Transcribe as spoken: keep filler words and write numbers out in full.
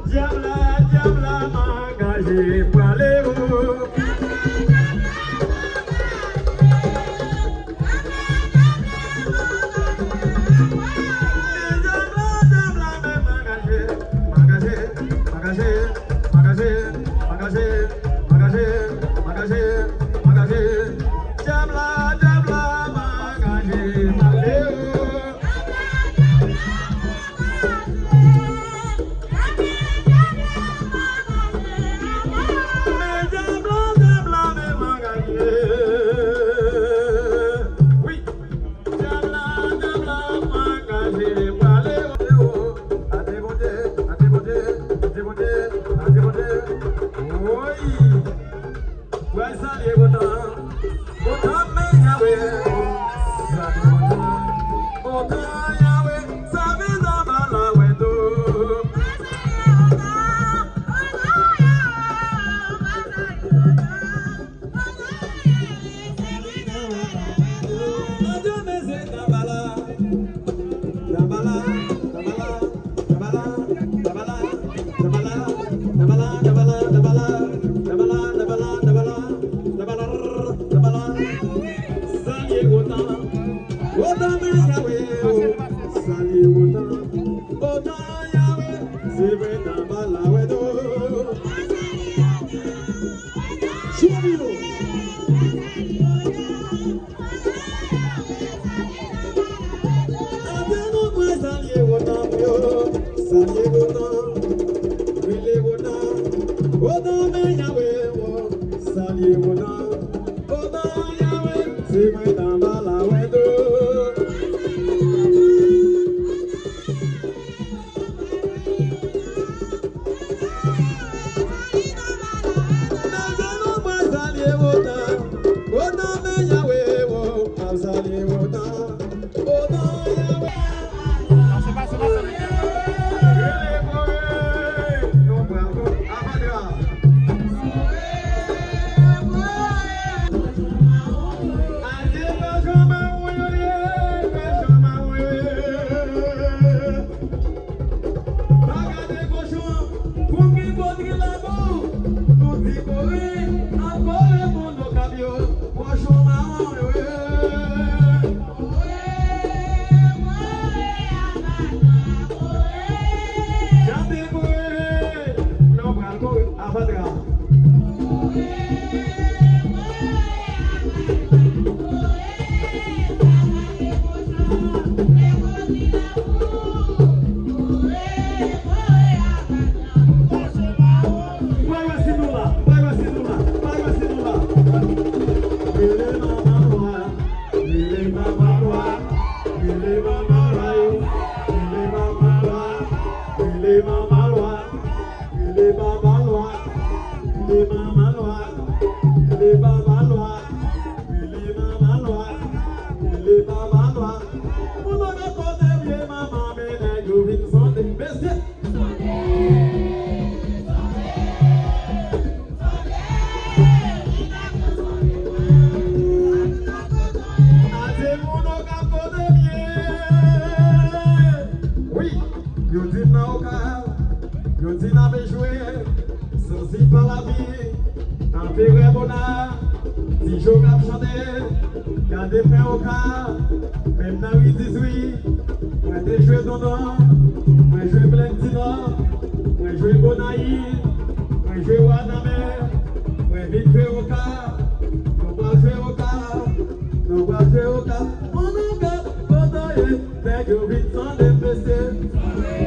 Dyab la, dyab la, m angaje prale o. Dyab la, dyab la, m angaje prale o. Men dyab la, dyab la, men m angaje. Wi. Dyab la, dyab la, m angaje prale o. Ade Bondye, ade Bondye, ade Bondye, ade Bondye. Woy. Mwen salye Wotan. Wotan men Yawe. Salye Wotan. Wotan Yawe. Sa vin anba lawèt o. Adye mesye Dambala. Dambala, Dambala, Dambala. Salye Wotan. Wotan men Yawe o. Salye Wotan. Wotan Yawe. Se vre Dambala wè do. Choubi yo. Ade nou mwen salye Wotan pou yo. Salye Wotan. Rele Wotan. Wotan men Yawe o. Salye Wotan. Wotan Yawe. Se mwen Dambala wè do. Mezanmi, mwen salye Wotan. Wotan men Yawe o, m ap salye Wotan. Wotan Yawe. Pase, pase, pase. Rele, rele. Yon bravo. Avadra. Ade, pèsonn mawon yo ye, pèsonn mawon yo ye. Pa gade kochon, pou ki bò ki labou, nou di kore, ap kore moun Okap yo, kochon mawon yo ye. Chante kore, nou pral kore, avadra. Mwen wè si nou la, mwen wè si nou la, mwen wè si nou la. Rele manman lwa, rele manman lwa, rele manman lwa, rele manman lwa, rele manman lwa. Rele baba lwa, rele manman lwa, rele baba lwa, rele manman lwa, rele baba lwa. Moun yo ka pote vye manman, men nèg yo vin sonde. Mesye! Ase moun yo ka pote vye. Wi, yo di m nan Okap. Yo di n ap jwe, sansi pa lavi, Anperè Bona, Ti Jo k ap chante, gade pen Okap, menm nan ri dizwit, mwen te jwe Dondon, mwen jwe Plèn Dinò, mwen jwe Gonayiv, mwen jwe Wananmen, mwen vin jwe Okap, nou pral jwe Okap, nou pral jwe Okap, moun Okap, kote w ye, nèg yo vin sonde m mesye.